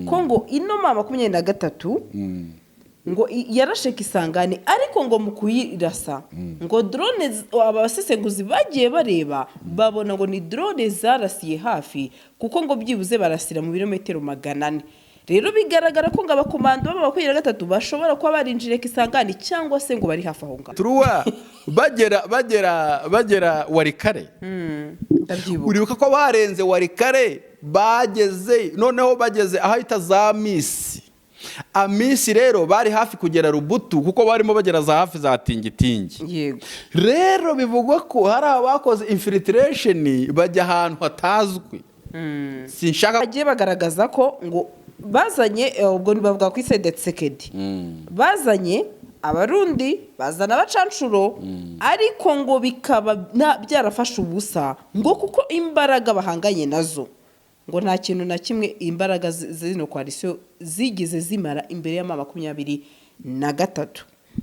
Ko ngo ino M23 ngo yarashe Kisangani, ariko ngo mu kuyirasa ngo drone abasesenguzi bagiye bareba babona ngo ni drone zarasiye hafi, kuko ngo byibuze barasira mu birometero 400. Rero bigaragara ko ngo abakomando b'aba 23 bashobora kuba barinjiriye Kisangani cyangwa se ngo bari hafi aho ngaho. Turuwa bagera Walikale. Ndabyibuka. Uribuka ko barenze Walikale, bageze noneho bageze ahita za Amisi. Amisi rero bari hafi kugera Lubutu, kuko barimo bagera za hafi za Tingitingi. Rero bivugwa ko hari abakoze infiltration bajya ahantu hatazwi, sinshaka. Bagiye bagaragaza ko ngo bazanye ubwo bavuga ku i side Tshisekedi, bazanye Abarundi, bazana abacanshuro, ariko ngo bikaba byarafashe ubusa, ngo kuko imbaraga bahanganye nazo ngo nta kintu na kimwe imbaraga zino coalition zigeze zimara imbere ya M23.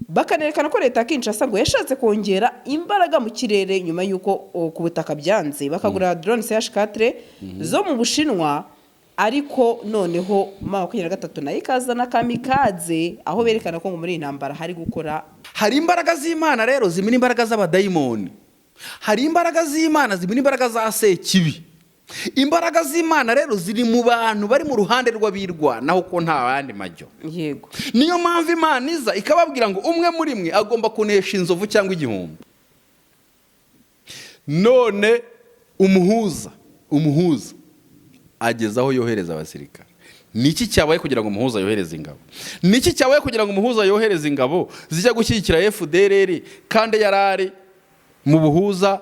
Bakanerekana ko leta ya Kinshasa ngo yashatse kongera imbaraga mu kirere nyuma y'uko ku butaka byanze, bakagura drone CH4 zo mu Bushinwa, ariko noneho M23 nayo ikazana kamikaze, aho berekana ko ngo muri iyi ntambara hari gukora. Hari imbaraga z'Imana rero zimena imbaraga z'abadayimoni, hari imbaraga z'Imana zimena imbaraga za sekibi. Imbaraga z'Imana rero ziri mu bantu bari mu ruhande rw'abirwanaho, ko nta bandi majyo. Niyo mpamvu Imana iza ikababwira ngo umwe muri mwe agomba kunesha inzovu cyangwa 1000. None umuhuza ageze aho yohereza abasirikare. Niki cyabaye kugira ngo umuhuza yohereze ingabo? Niki cyabaye kugira ngo umuhuza yohereze ingabo zijya gushyigikira FDLR, kandi yari ari mu buhuza,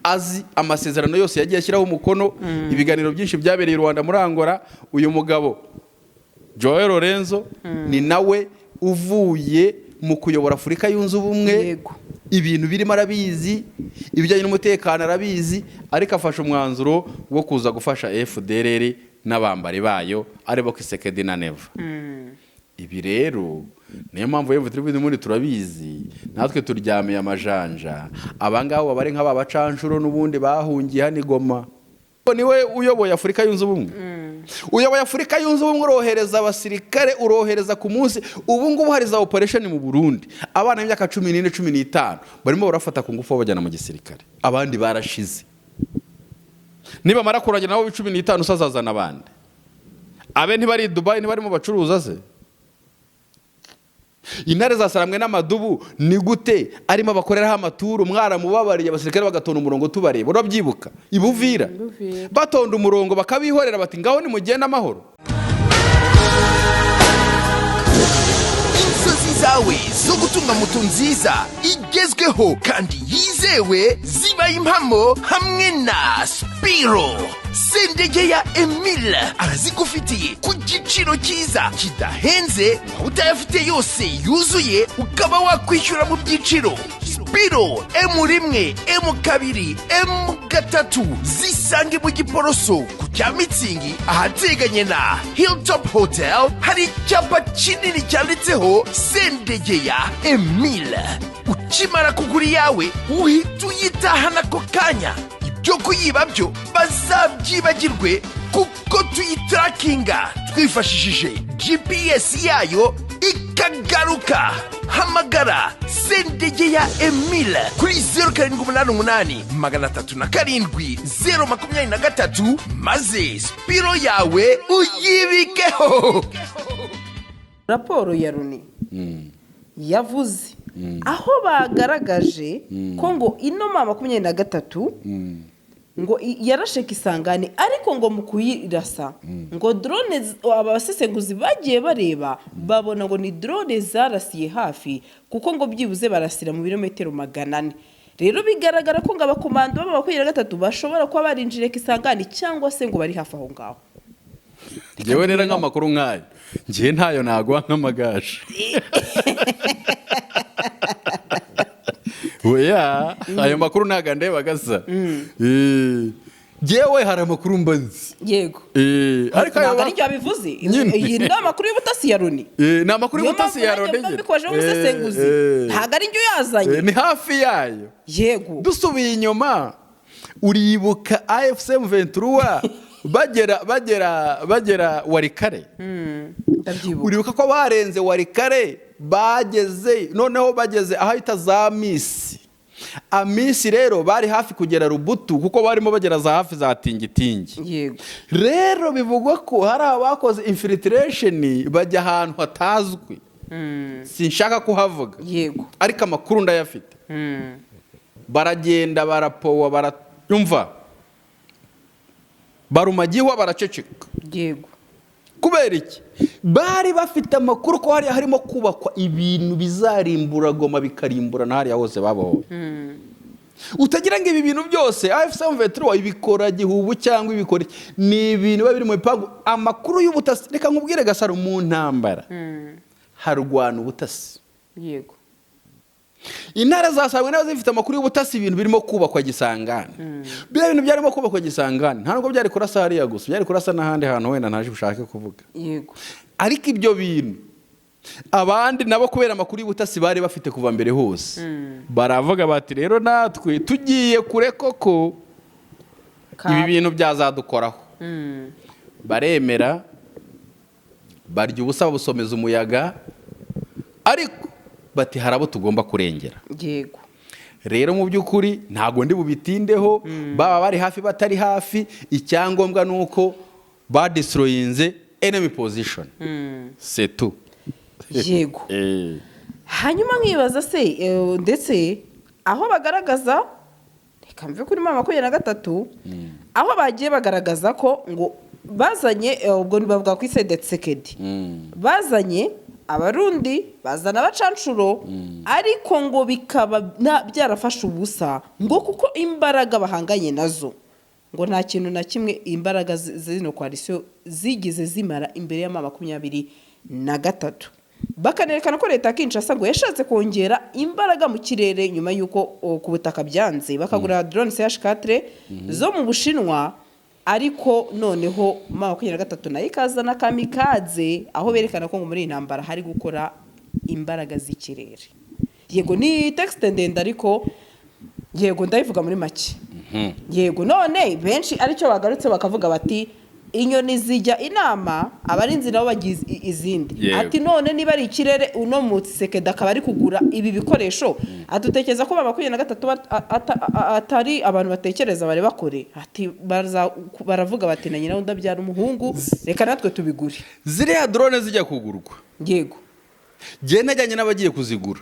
azi amasezerano yose yagiye ashyiraho umukono, ibiganiro byinshi byabereye i Rwanda muri Angola? Uyu mugabo Joao Lorenzo ni nawe uvuye mu kuyobora Afurika Yunze Ubumwe. Ibintu birimo arabizi, ibijyanye n'umutekano arabizi, ariko afashe umwanzuro wo kuza gufasha FDLR n'abambari bayo, aribo Tshisekedi na Neva. Ibi rero niyo mpamvu yewe turi n'ubundi turabizi, natwe turyamiye amajanja. Abangaba baba ari nk'aba bacanshuro n'ubundi bahungiye hano i Goma. Niwe uyoboye Afurika Yunze Ubumwe, uyoboye Afurika Yunze Ubumwe, urohereza abasirikare, urohereza ku munsi. Ubu ngubu hari za operation mu Burundi, abana b'imyaka 14, 15 barimo barafata ku ngufu babajyana mu gisirikare, abandi barashize. Nibamara kurangira nabo 15, usazazana abandi abe ntibari i Dubayi, ntibarimo bacuruza se intare zasaramwe n'amadubu? Ni gute arimo bakoreraho amaturu? Mwaramubabariye, abasirikare bagatonda umurongo tubareba. Urabyibuka i Buvira? Buvira. Batonda umurongo bakabihorera, bati ngaho nimugende amahoro. Inzozi zawe zo gutunga moto nziza igezweho kandi yizewe zibaye impamo hamwe na Spiro. Sendege ya Emile arazigufitiye ku giciro cyiza kidahenze, waba utayafite yose yuzuye ukaba wakwishyura mu byiciro. Spiro M1, M2, M3 zisange mu Giporoso ku cya Mitsingi, ahateganye na Hilltop Hotel. Hari icyapa kinini cyanditseho Sendegeya Emile. Ukimara kugura iyawe uhita uyitahana ako kanya. Ibyo kuyiba byo bazabyibagirwe, kuko tuyitarakinga twifashishije GPS yayo ikagaruka. Hamagara Sendegeya Emile kuri 0788 307 023, maze Spiro yawe uyibikeho. Raporo ya Loni yavuze aho bagaragaje ko ngo ino M23 ngo yarashe Kisangani, ariko ngo mu kuyirasa ngo drone abasesenguzi bagiye bareba babona ngo ni drone zarasiye hafi, kuko ngo byibuze barasira mu birometero 400. Rero bigaragara ko ngo abakomando b'aba 23 bashobora kuba barinjiriye Kisangani cyangwa se ngo bari hafi aho ngaho. Ngewe rero nk'amakuru nk'ayo ngewe ntayo naguha nk'amagaje. Oya, ayo makuru ntabwo andeba gasa. Ngewe hari amakuru mba nzi. Ariko ayo Ntabwo ari byo babivuze. Nyine. Iyi ni amakuru y'ubutasi ya Loni. Ni amakuru Niyo y'ubutasi mpamvu ya nanjye Loni mba nyine. mbikojeho umusesenguzi. Ntabwo ari njye uyazanye. Ni hafi yayo. Dusubiye inyuma, uribuka AFC M23 Bagera Walikale. Ndabyibuka. Uribuka ko barenze Walikale, bageze noneho bageze ahita za Misi. Amisi rero bari hafi kugera Rubutu, kuko barimo bagera za hafi za Tingitingi. Rero bivugwa ko hari abakoze infiltration, bajya ahantu hatazwi, sinshaka kuhavuga, ariko amakuru ndayafite. Baragenda, barapowa, barayumva, barumagihwa, baraceceka. Kubera iki? Bari bafite amakuru ko hariya harimo kubakwa ibintu bizarimbura Goma, bikarimbura na hariya hose babohowe. Utagira ngo ibi bintu byose AFC M23 ibikora gihubu cyangwa ibikora iki. Ni ibintu biba biri mu bipangu, amakuru y'ubutasi. Reka nkubwire, Gasaro, mu ntambara harwana ubutasi. Intare za Sangwe nazo zifite amakuru y'ubutasi, ibintu birimo kubakwa Gisangani. Biriya bintu byarimo kubakwa Gisangani, nta nubwo byari kurasa hariya gusa, byari kurasa n'ahandi hantu wenda ntaje bushake kuvuga. Ariko ibyo bintu abandi nabo, kubera amakuru y'ubutasi bari bafite kuva mbere hose, baravuga bati: "Rero natwe tugiye kure koko, ibi bintu byazadukoraho." Baremera, barya ubusa, babusomeza umuyaga, ariko bati: "Hari abo tugomba kurengera." Rero mu by'ukuri ntabwo ndi bubitindeho, baba bari hafi, batari hafi, icyangombwa ni uko badestroyinze enemy position, c'est tout. Hanyuma nkibaza se, ndetse aho bagaragaza, reka mve kuri mama 23, aho bagiye bagaragaza ko ngo bazanye, ubwo bavuga ku side Tshisekedi, bazanye Abarundi, bazana abacanshuro, ariko ngo bikaba byarafashe ubusa, ngo kuko imbaraga bahanganye nazo ngo nta kintu na kimwe imbaraga zino coalition zigeze zimara imbere ya 23. Bakanerekana ko leta ya Kinshasa ngo yashatse kongera imbaraga mu kirere nyuma y'uko ku butaka byanze, bakagura drone CH4 zo mu Bushinwa, ariko noneho 23 nayo ikazana kamikaze, aho berekana ko ngo muri iyi ntambara hari gukora imbaraga z'ikirere. Yego, ni texte ndende, ariko yego ndayivuga muri make. Yego, none benshi aricyo bagarutse bakavuga bati: "Inyoni zijya inama, abarinzi nabo bagize izindi." Ati: "None niba ari ikirere, uno Tshisekedi akaba ari kugura ibi bikoresho, adutekereza ko ba 23 atari abantu batekereza bareba kure?" Ati baravuga bati: "Na nyina udabyara umuhungu, reka natwe tubigure." Ziriya drone zijya kugurwa, njye najyanye n'abagiye kuzigura.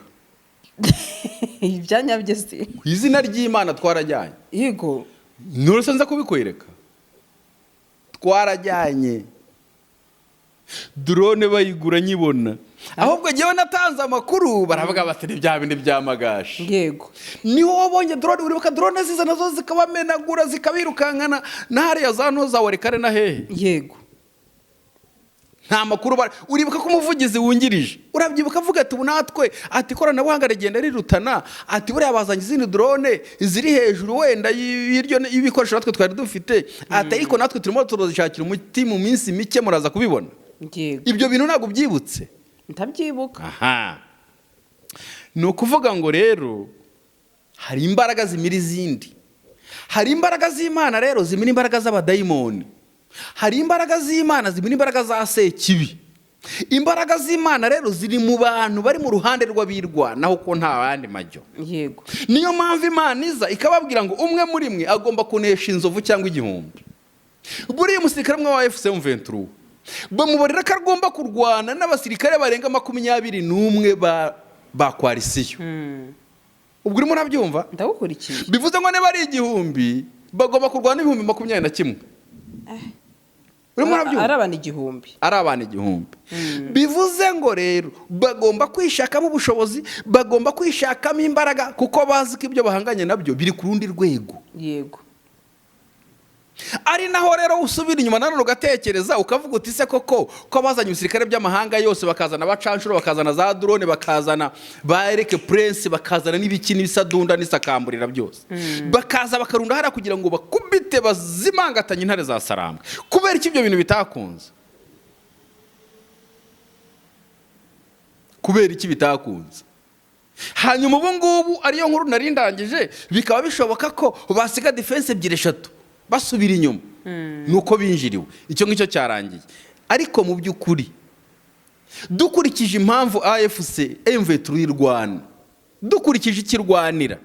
Ibyanya bye se? Ku izina ry'Imana, twarajyanye. Nturese nza kubikwereka, twarajyanye drone bayigura nyibona. Ahubwo njyewe natanze amakuru, baravuga bati: "Ni bya bindi by'amagashi." Niho wabonye drone, uribuka drone ziza nazo zikabamenagura, zikabirukankana na hariya za ntoza Walikale na hehe? Nta makuru bari. Uribuka ko umuvugizi wungirije, urabyibuka, avuga ati: "Ubu natwe," ati, "ikoranabuhanga rigenda rirutana," ati, "buriya bazanye izindi drone ziri hejuru wenda y'iryo y'ibikoresho natwe twari dufite," ati, "ariko natwe turimo turazishakira umuti, mu minsi mike muraza kubibona." Ibyo bintu ntabwo byibutse? Ndabyibuka. Aha ni ukuvuga ngo rero hari imbaraga zimira izindi, hari imbaraga z'Imana rero zimira imbaraga z'abadayimoni, hari imbaraga z'Imana zimira imbaraga za Sekibi. Imbaraga z'Imana rero ziri mu bantu bari mu ruhande rw'abirwanaho, ko nta bandi majyo. Niyo mpamvu Imana iza ikababwira ngo umwe muri mwe agomba kunesha inzovu cyangwa 1000. Buriya umusirikare umwe wa AFC M23 bamubarira ko agomba kurwana n'abasirikare barenga 21 ba coalition. Ubwo urimo urabyumva? Ndagukurikiye. Bivuze ngo niba ari 1000, bagomba kurwana n'21,000. Urimo urabyumva? Ari abantu 1000. Ari abantu 1000. Bivuze ngo rero bagomba kwishakamo ubushobozi, bagomba kwishakamo imbaraga, kuko bazi ko ibyo bahanganye nabyo biri ku rundi rwego. Ari naho rero usubira inyuma nanone ugatekereza, ukavuga uti: "Se koko ko bazanye ibisirikare by'amahanga yose, bakazana abacanshuro, bakazana za drone, bakazana ba Erik Prince, bakazana n'ibiki n'ibisadunda n'isakamburira byose, bakaza bakarunda hariya kugira ngo bakubite bazimangatanye intare za Sarambwe, kubera iki ibyo bintu bitakunze? Kubera iki bitakunze?" Hanyuma ubu ngubu ariyo nkuru nari ndangije, bikaba bishoboka ko basiga defense ebyiri, eshatu, basubira inyuma. Ni uko binjiriwe, icyo ngicyo cyarangiye. Ariko mu by'ukuri, dukurikije impamvu AFC M23 irwana, dukurikije ikirwanira,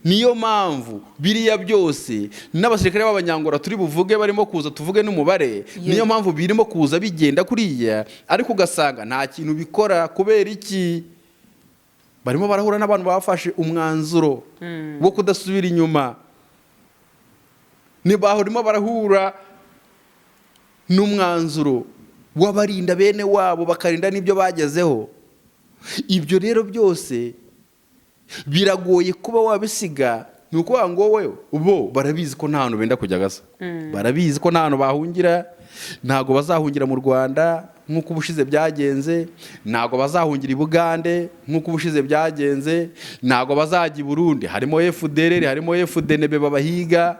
niyo mpamvu biriya byose n'abasirikare b'Abanyangora turi buvuge barimo kuza, tuvuge n'umubare, niyo mpamvu birimo kuza bigenda kuriya, ariko ugasanga nta kintu bikora. Kubera iki? Barimo barahura n'abantu bafashe umwanzuro wo kudasubira inyuma. Barimo barahura n'umwanzuro w'abarinda bene wabo, bakarinda n'ibyo bagezeho. Ibyo rero byose biragoye kuba wabisiga. Ni ukuvuga ngo wowe, bo barabizi ko nta hantu benda kujya gasa, barabizi ko nta hantu bahungira. Ntabwo bazahungira mu Rwanda nk'uko ubushize byagenze, ntabwo bazahungira i Bugande nk'uko ubushize byagenze, ntabwo bazajya i Burundi, harimo FDLR, harimo FDNB babahiga.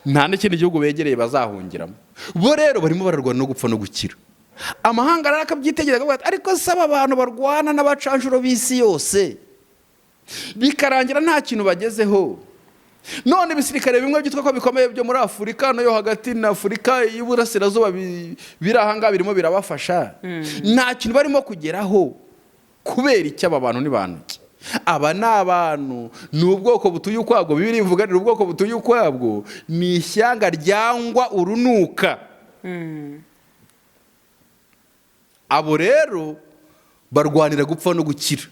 Nta n'ikindi gihugu begereye bazahungiramo. Bo rero barimo bararwana no gupfa no gukira. Amahanga rero akabyitegereza, akavuga ati: "Ariko se aba bantu barwana n'abacanshuro b'isi yose, bikarangira nta kintu bagezeho? None ibisirikare bimwe byitwa ko bikomeye byo muri Afurika no yo hagati na Afurika y'Uburasirazuba biri ahangaha birimo birabafasha, nta kintu barimo kugeraho. Kubera icyo? Aba bantu ni bantu ki? Aba ni abantu, ni ubwoko butuye ukwabwo." Bibiliya ivuga ni ubwoko butuye ukwabwo, ni ishyanga ryangwa urunuka. Abo rero barwanira gupfa no gukira.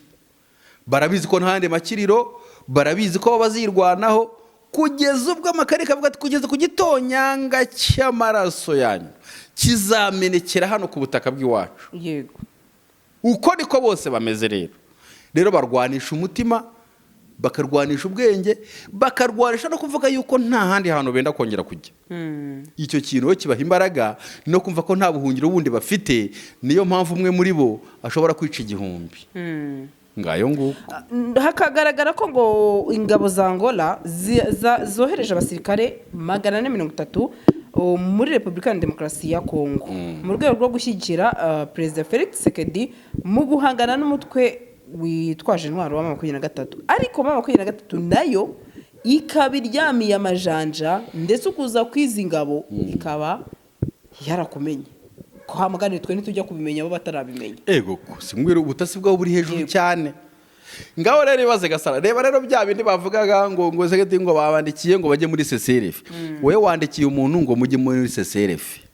Barabizi ko nta yandi makiriro, barabizi ko bazirwanaho kugeza ubwo amakarita avuga ati: "Kugeza ku gitonyanga cy'amaraso yanyu kizamenekera hano ku butaka bw'iwacu." Uko niko bose bameze. Rero barwanisha umutima, bakarwanisha ubwenge, bakarwanisha no kuvuga yuko nta handi hantu benda kongera kujya. Icyo kintu rero kibaha imbaraga no kumva ko nta buhungiro bundi bafite. Niyo mpamvu umwe muri bo ashobora kwica 1000. Ngayo nguko. Hakagaragara ko ngo ingabo za Angola zohereje abasirikare 430 muri Repubulika ya Demokarasi ya Kongo mu rwego rwo gushyigikira Perezida Felix Tshisekedi mu guhangana n'umutwe witwaje intwaro wa 23. Ariko 23 nayo ikaba iryamiye amajanja, ndetse ukuza kw'izi ngabo ikaba yarakumenye ko hamagane twe ntitujya kubimenya, bo batarabimenya. Ego ko simbwira, ubutasi bwabo buri hejuru cyane. Ngaho rero ibaze gasara, reba rero bya bindi bavugaga ngo segeti, ngo babandikiye ngo bajye muri cessez-le-feu. Wowe wandikiye umuntu ngo mujye muri cessez-le-feu,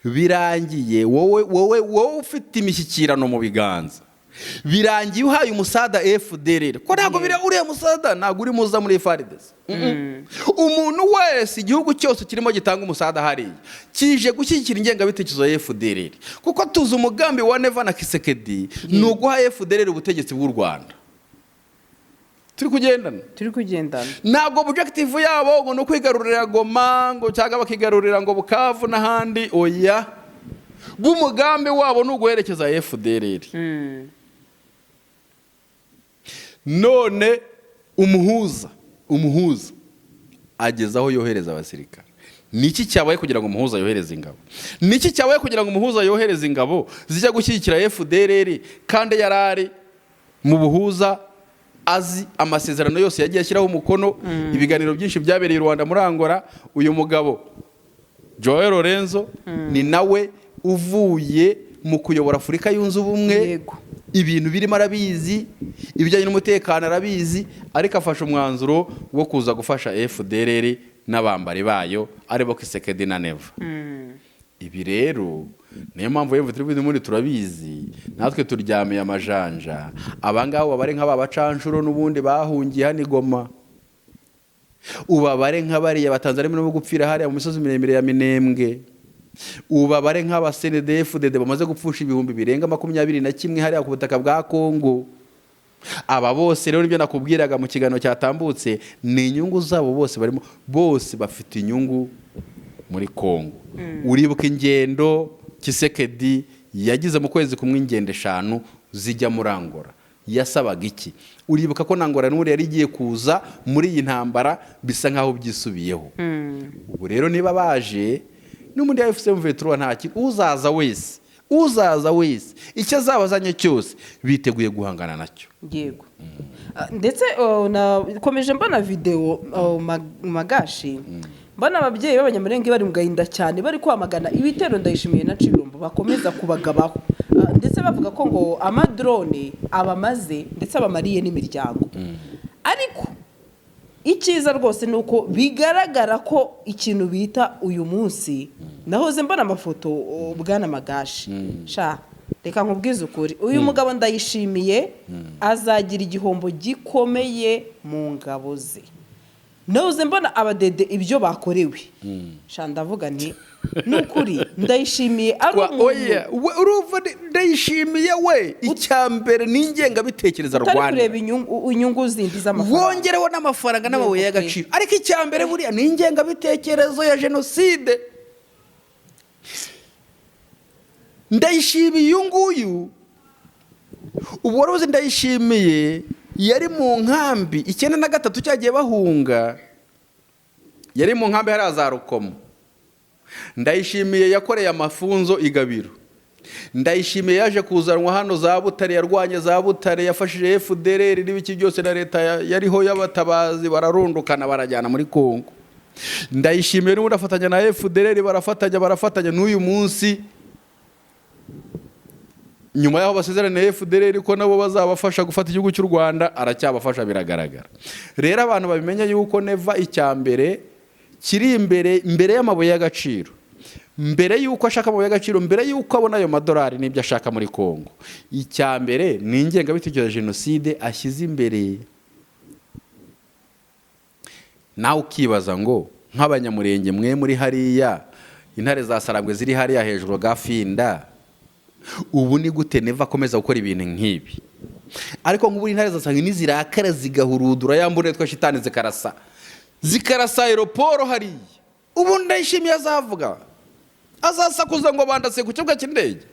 birangiye wowe ufite imishyikirano mu biganza, birangiye uhaye umusada FDLR, ko ntabwo biriya, uriya musada ntabwo urimo uza muri FARDC. Umuntu wese, igihugu cyose kirimo gitanga umusada hariya kije gushyigikira ingengabitekerezo ya FDLR, kuko tuzi umugambi wa Neva na Tshisekedi ni uguha FDLR ubutegetsi bw'u Rwanda. Turi kugendana? Turi kugendana. Ntabwo objective yabo ngo ni ukwigarurira Goma ngo cyangwa bakigarurira ngo Bukavu n'ahandi. Oya, b'umugambi wabo ni uguherekeza FDLR. None umuhuza ageze aho yohereza abasirikare. Niki cyabaye kugira ngo umuhuza yohereze ingabo? Niki cyabaye kugira ngo umuhuza yohereze ingabo zijya gushyigikira FDLR, kandi yari ari mu buhuza, azi amasezerano yose yagiye ashyiraho umukono, ibiganiro byinshi byabereye i Rwanda muri Angola? Uyu mugabo Joao Lorenzo ni nawe uvuye mu kuyobora Afurika Yunze Ubumwe. Ibintu birimo arabizi, ibijyanye n'umutekano arabizi, ariko afashe umwanzuro wo kuza gufasha FDLR n'abambari bayo, aribo Tshisekedi na Neva. Ibi rero niyo mpamvu yewe turi muri turabizi, natwe turyamiye amajanja. Abangaba babare nk'aba bacanshuro n'ubundi bahungiye hano i Goma, ubabare nk'abariya batanzaniya barimo gupfira hariya mu misozi miremire ya Minembwe, ubabare nk'aba CNDD-FDD bamaze gupfusha 21,000 hariya ku butaka bwa Kongo. Aba bose rero, nibyo nakubwiraga mu kiganiro cyatambutse, ni inyungu zabo bose barimo, bose bafite inyungu muri Kongo. Uribuka ingendo Tshisekedi yagize mu kwezi kumwe, ingendo 5 zijya muri Angola, yasabaga iki? Uribuka ko na Angola n'ubundi yari igiye kuza muri iyi ntambara, bisa nkaho byisubiyeho. Ubu rero niba baje n'ubundi ya AFC M23, nta kintu, uzaza wese, uzaza wese, icyo azaba azanye cyose biteguye guhangana nacyo. Yego. Ndetse nakomeje mbona videwo, magashi Mbona ababyeyi b'Abanyamurenge bari mu gahinda cyane, bari kwamagana ibitero Ndayishimiye na Cirumbo bakomeza kubagabaho. Ndetse bavuga ko ngo amadrone abamaze ndetse abamariye n'imiryango. Ariko icyiza rwose ni uko bigaragara ko ikintu bita uyu munsi, nahoze mbona amafoto, bwana Magashi, sha reka nkubwize ukuri, uyu mugabo Ndayishimiye azagira igihombo gikomeye mu ngabo ze. Nahoze mbona abadede ibyo bakorewe, sha ndavuga nti ni ukuri Ndayishimiye ari umuntu Oya, we urumva Ndayishimiye we, icya mbere ni ingengabitekerezo utari arwanira. Kureba inyungu zindi z'amafaranga. Wongereho n'amafaranga n'amabuye y'agaciro, ariko icya mbere buriya ni ingengabitekerezo ya jenoside. Ndayishimiye uyu nguyu, ubu wari uzi Ndayishimiye yari mu nkambi 93 cyagiye bahunga, yari mu nkambi hariya za Rukomo. Ndayishimiye yakoreye amafunzo i Gabiro. Ndayishimiye yaje kuzanwa hano za Butare, yarwanye za Butare, yafashije FDLR n'ibiki byose na leta yariho y'abatabazi, bararundukana barajyana muri Kongo. Ndayishimiye n'ubundi afatanya na FDLR, barafatanya barafatanya. N'uyu munsi nyuma y'aho basezeraniye FDLR ko nabo bazabafasha gufata igihugu cy'u Rwanda, aracyabafasha biragaragara. Rero abantu babimenya yuko Neva icya mbere kiri imbere, mbere y'amabuye y'agaciro, mbere y'uko ashaka amabuye y'agaciro, mbere y'uko abona ayo madolari n'ibyo ashaka muri Kongo, icya mbere ni ingengabitekerezo ya jenoside ashyize imbere. Nawe ukibaza ngo nk'Abanyamurenge mwe muri hariya, intare za Sarangwe ziri hariya hejuru gafinda, ubu ni gute Neva akomeza gukora ibintu nk'ibi? Ariko nk'ubu intare za Sarangwe nizirakara zigahurudura ya mbunda yitwa shitani, zikarasa zikarasa aéroport hariya, ubu Ndayishimiye azavuga, azasakuza ngo bandase ku kibuga cy'indege,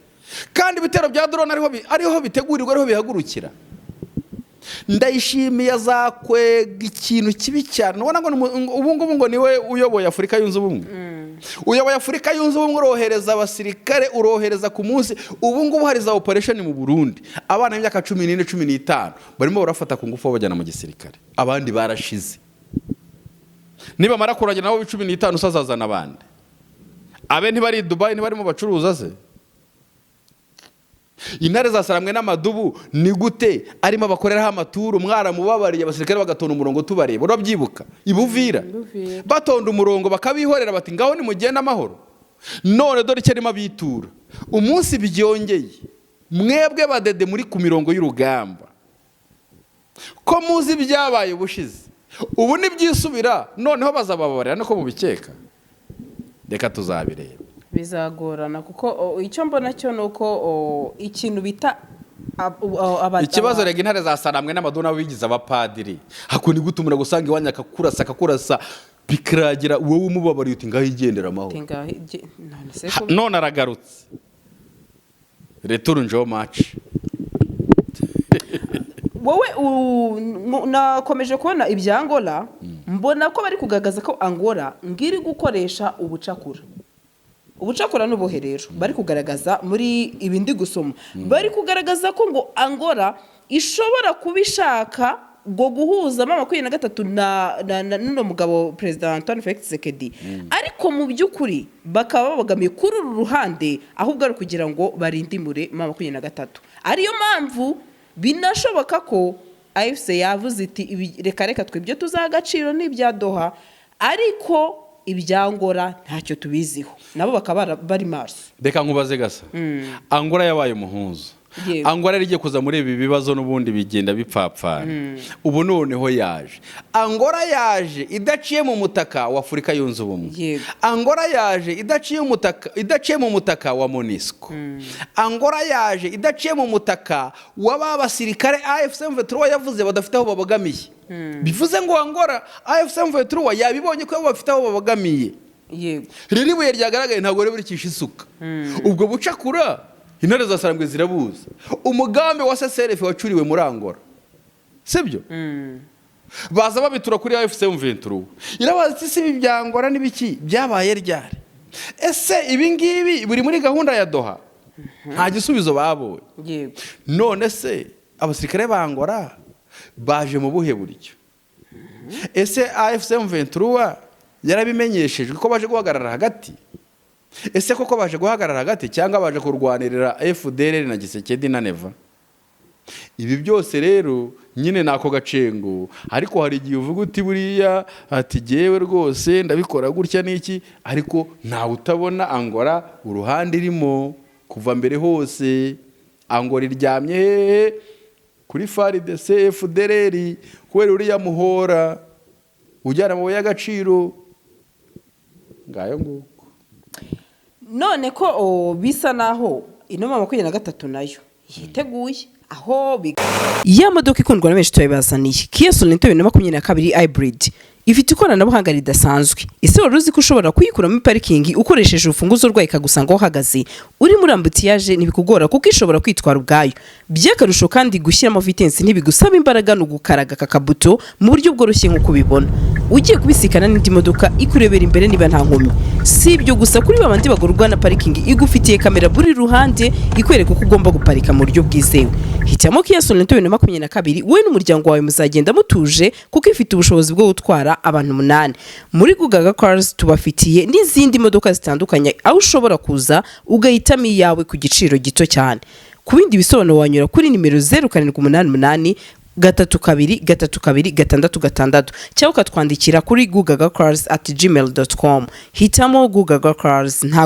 kandi ibitero bya drone ariho bitegurirwa, ariho bihagurukira? Ndayishimiye azakwega ikintu kibi cyane. Ubona ngo ubu ngubu ngo niwe uyoboye Afurika Yunze Ubumwe, uyoboye Afurika Yunze Ubumwe, urohereza abasirikare, urohereza ku munsi. Ubu ngubu hari za operation mu Burundi, abana b'imyaka 14, 15 barimo barafata ku ngufu babajyana mu gisirikare, abandi barashize. Nibamara kurangira nabo 15 se azazana abandi abe? Ntibari i Dubayi? Ntibarimo bacuruza se? Intare zasaramwe n'amadubu ni gute arimo bakoreraho amaturu? Mwaramubabariye, abasirikare bagatonda umurongo tubareba. Urabyibuka ibuvira? Buvira. Batonda umurongo bakabihorera bati ngaho nimugende amahoro. None dore icyo arimo abitura. Umunsi byongeye, mwebwe badede muri ku mirongo y'urugamba, ko muzi ibyabaye ubushize, ubu nibyisubira noneho bazababarira niko mubikeka? Reka tuzabireba. Bizagorana kuko icyo mbona cyo ni uko ikintu bita Ikibazo rega, intare za Saramwe n'amadona bigize abapadiri. Hako ni gute umuntu agusanga iwanyu akakurasa akakurasa, bikaragira wowe umubabariye uti ngaho igendera amahoro? None se None aragarutse, retour njo match. Wowe nakomeje kubona ibya Angola, mbona ko bari kugaragaza ko Angola ngiri gukoresha ubucakura. Ubucakura n'ubuhe rero bari kugaragaza muri ibi ndi gusoma? Bari kugaragaza ko ngo Angola ishobora kuba ishaka ngo guhuza M23 na n'uno mugabo Perezida Antoine Felix Tshisekedi, ariko mu by'ukuri bakaba babogamiye kuri uru ruhande, ahubwo ari ukugira ngo barindimure M23. Ariyo mpamvu binashoboka ko AFC yavuze iti reka reka, twe ibyo tuzaha agaciro ni ibya Doha, ariko ibya Angola ntacyo tubiziho. Nabo bakaba bari maso. Reka nkubaze gasa, Angola yabaye umuhuza. Angola yari igiye kuza muri ibi bibazo n'ubundi bigenda bipfapfana. Ubu noneho yaje, Angola yaje idaciye mu mutaka wa Afurika Yunze Ubumwe. Angola yaje idaciye mu mutaka wa MONUSCO. Angola yaje idaciye mu mutaka wa ba basirikare AFC M23 yavuze badafite aho babogamiye. Bivuze ngo Angola, AFC M23 yabibonye ko bafite aho babogamiye. Rero ibuye ryagaragaye ntabwo rero rikisha isuka. Ubwo bucakura intare za Sarambwe zirabuza. Umugambi wa CCRF wacuriwe muri Angola, sibyo? Baza babitura kuri AFC M23, irabaza iti si ibi bya Angola n'ibiki byabaye ryari? Ese ibi ngibi biri muri gahunda ya Doha? Nta gisubizo babonye. None se abasirikare ba Angola baje mu buhe buryo? Ese AFC M23 Yarabimenyeshejwe ko baje guhagarara hagati. Ese koko baje guhagarara hagati cyangwa baje kurwanirira FDLR na Tshisekedi na Neva? Ibi byose rero nyine ni ako gacengo. Ariko hari igihe uvuga uti buriya, ati jyewe rwose ndabikora gutya n'iki, ariko ntawe utabona Angola uruhande irimo kuva mbere hose. Angola iryamye hehe? Kuri FARDC, FDLR, kubera uriya muhora ujyana amabuye y'agaciro. Ngayo nguko. None ko bisa naho ino M23 nayo yiteguye aho ya modoka ikundwa na benshi turabibazaniye, Kia Sorento 2022 hybrid, ifite ikoranabuhanga ridasanzwe. Ese wari uzi ko ushobora kuyikuramo parikingi ukoresheje urufunguzo rwayo, ikagusanga aho uhagaze uri muri embouteillage? Ntibikugora kuko ishobora kwitwara ubwayo. By'akarusho kandi, gushyiramo vitesse ntibigusaba imbaraga, ni ugukaraga aka kabuto mu buryo bworoshye. Nk'uko ubibona, ugiye kubisikana n'indi modoka, ikurebera imbere niba nta nkomyi. Si ibyo gusa, kuri babandi bagorwa na parikingi, igufitiye kamera buri ruhande ikwereka uko ugomba guparika mu buryo bwizewe. Hitamo Kia Sorento 2022, wowe n'umuryango wawe muzagenda mutuje kuko ifite ubushobozi bwo gutwara abantu umunani. Muri Gugaga Cars tubafitiye n'izindi modoka zitandukanye, aho ushobora kuza ugahitamo iyawe ku giciro gito cyane. Ku bindi bisobanuro wanyura kuri nimero 0788 32 32 66 cyangwa ukatwandikira kuri gugagacars@gmail.com. Hitamo Gugaga Cars nta